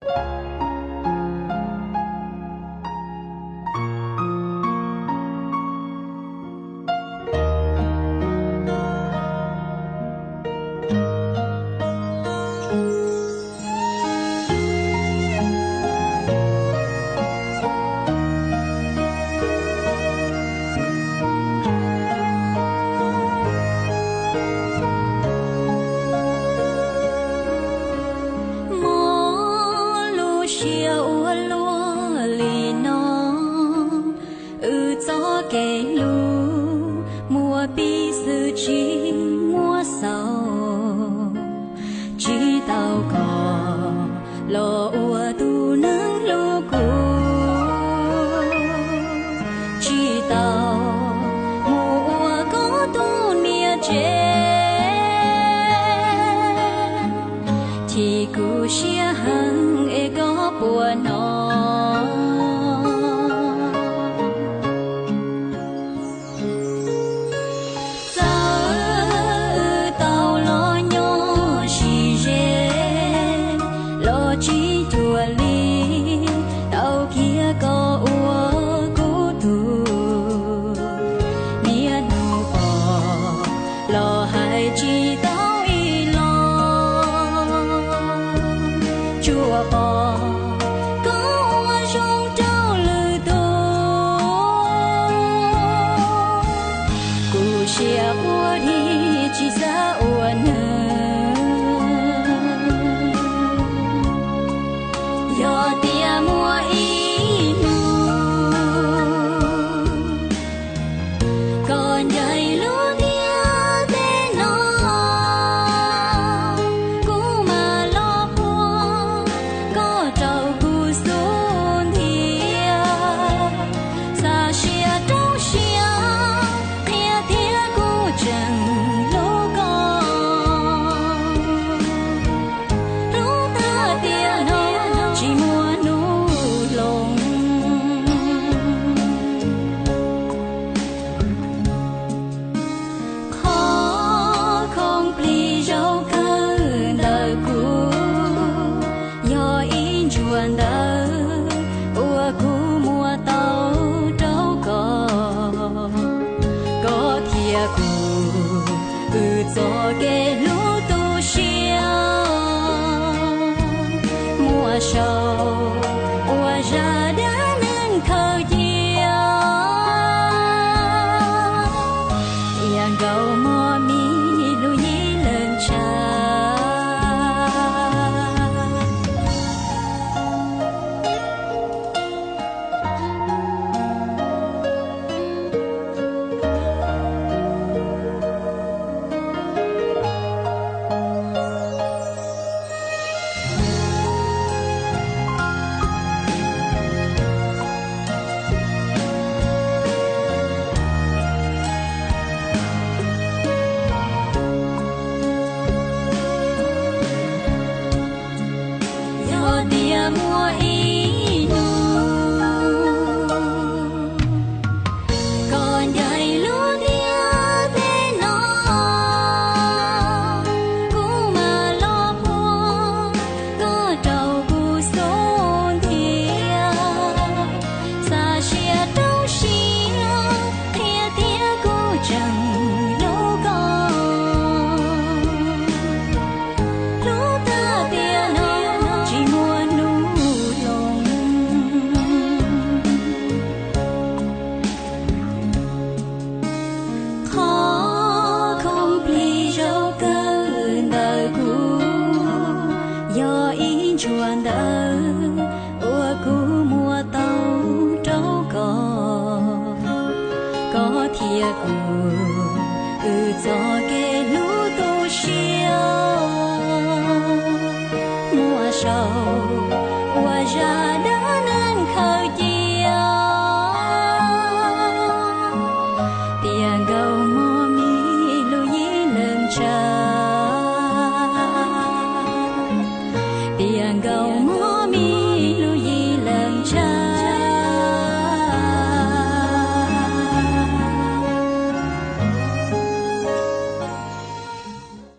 Mob lub siab ua luaj li no, wb txoj kev hlub muaj pib xwb tsis muaj xaus, tsis tau koj los ua tus neeg hlub kuv, tsis tau mus ua koj tus niam tsev. Chim kuv siab heev es koj puas hnov. Txawm wb tau los nyob sib ze los tsis cuag li, tau kiag koj ua kuv tus niam hnub pom los hais tsis tau ib los, tsuas pom koj ua zoo rau lwm tus. Kuv siab quaj ib tsis xav ua neeg. Yog tias muaj ib hnub koj ncaim lub ntiaj teb no, kuv mam los qhuas koj rau kuv xub ntiag. Xa siab rau siab qhia tias kuv tseem hlub koj, hlub tag tiam no tsis muaj hnub hloov. Qhov khoom plig zaum kawg ntawm kuv yog ib ntsuag ntawv uas kuv muab tau rau koj. Koj qhia kuv wb txoj kev hlub tu siab, muab sau ua zaj dab neeg khaws cia, tias nkaus mog mi lub yim leej tshav. Yog tias muaj ib hnub koj ncaim lub ntiaj teb no, kuv mam los qhuas koj rau kuv xub ntiag. Xa siab rau siab qhia tias kuv tseem hlub koj, hlub tag tiam no tsis muaj hnub hloov. Qhov khoom plig zaum kawg ntawm kuv yog ib ntsuag ntawv